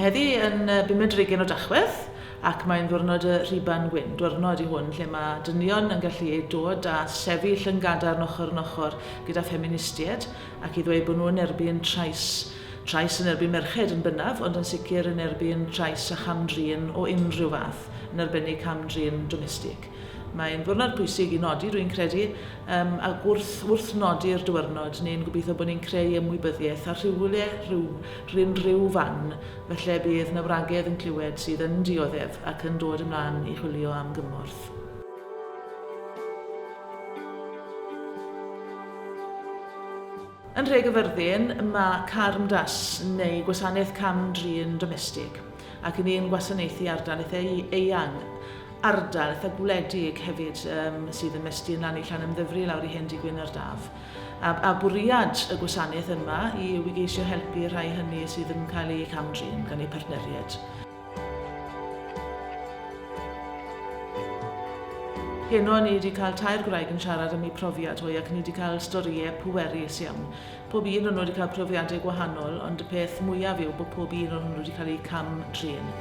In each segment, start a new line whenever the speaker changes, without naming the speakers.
Mae heddi yn bumed ar hugain o Dachwedd ac mae'n ddiwrnod y Rhuban Gwyn, dwyrnod i hwn lle mae dynion yn gallu dod a sefyll yn gadarn ochr yn ochr gyda ffeministiaid ac i ddweud bod nhw yn erbyn trais, trais yn erbyn merched yn bennaf, ond yn sicr yn erbyn trais a cham-drin o unrhyw fath, yn arbennig cam-drin domestig. Mae'n ddiwrnod pwysig i nodi, rwy'n credu, yym, ac wrth, wrth nodi'r diwrnod, ni'n gobeithio bod ni'n creu ymwybyddiaeth a rhywle, rhyw, rhywun rhyw fan, felly bydd 'na wragedd yn clywed sydd yn dioddef ac yn dod ymlaen i chwilio am gymorth. Yn Nhregaerfyrddin, mae CARMDAS, neu Gwasanaeth Cam-drin Domestig, ac yn ni'n gwasanaethu ardal eitha eang, ardal eitha gwledig hefyd um, sydd yn mestyn lan i Llanymddyfri lawr i Hen Dŷ Gwyn ar Daf. A, a bwriad y gwasanaeth yma yw i geisio helpu rhai hynny sydd yn cael eu cam-drin gan eu partneriaid. Heno ni wedi cael tair gwraig yn siarad am eu profiad hwy ac ni wedi cael storïau pwerus iawn. Pob un o'n nhw wedi cael profiadau gwahanol, ond y peth mwyaf yw bod pob un o'n nhw wedi cael eu cam-drin.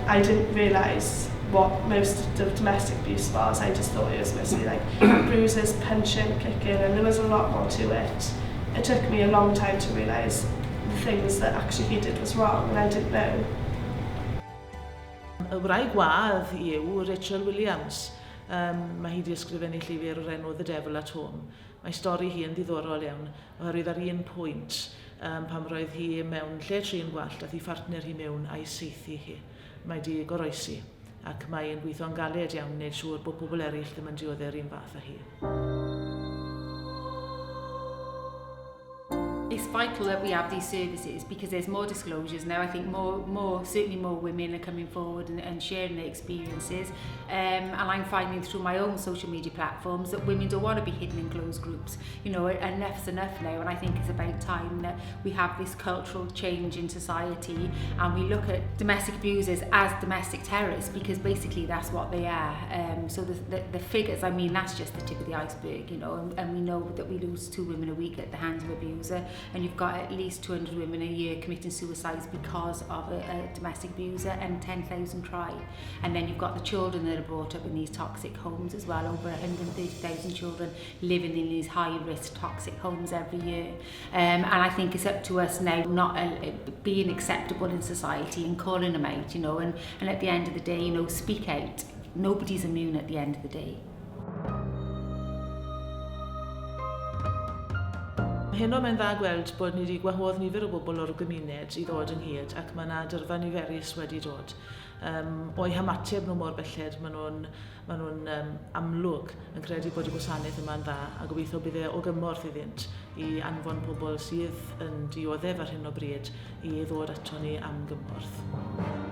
I didn't realise what most of domestic abuse was. I just thought it was mostly like bruises, punching, kicking, and there was a lot more to it. It took me a long time to realise the things that actually he did was wrong, and I didn't know.
Y wraig wadd yw Rachel Williams. Um, mae hi wedi ysgrifennu llyfr o'r enw The Devil at Home. Mae stori hi yn ddiddorol iawn, oherwydd ar un pwynt, um, pam roedd hi mewn lle trin gwallt, ath ei phartner hi mewn a'i saethu hi. Mae di goroesi, ac mae'n gweithio'n galed iawn i wneud siŵr bod pobl eraill ddim yn dioddef yr un fath â hi.
It's vital that we have these services because there's more disclosures now. I think more, more certainly more women are coming forward and, and sharing their experiences. Um, and I'm finding through my own social media platforms that women don't want to be hidden in closed groups. You know, enough's enough now. And I think it's about time that we have this cultural change in society and we look at domestic abusers as domestic terrorists because basically that's what they are. Um, so the, the, the figures, I mean, that's just the tip of the iceberg, you know, and, and we know that we lose two women a week at the hands of abuser and you've got at least 200 women a year committing suicides because of a, a domestic abuser and 10,000 try. And then you've got the children that are brought up in these toxic homes as well, over 130,000 children living in these high-risk toxic homes every year. Um, and I think it's up to us now not uh, being acceptable in society and calling them out, you know, and, and at the end of the day, you know, speak out. Nobody's immune at the end of the day.
Heno mae'n dda gweld bod ni wedi gwahodd nifer o bobl o'r gymuned i ddod ynghyd ac mae yna dyrfa niferus wedi dod. Um, o'u hymateb nhw mor belled, maen nhw'n maen nhw'n um, amlwg yn credu bod y gwasanaeth yma'n dda a gobeithio bydd e o gymorth iddynt i anfon pobl sydd yn dioddef ar hyn o bryd i ddod ato ni am gymorth.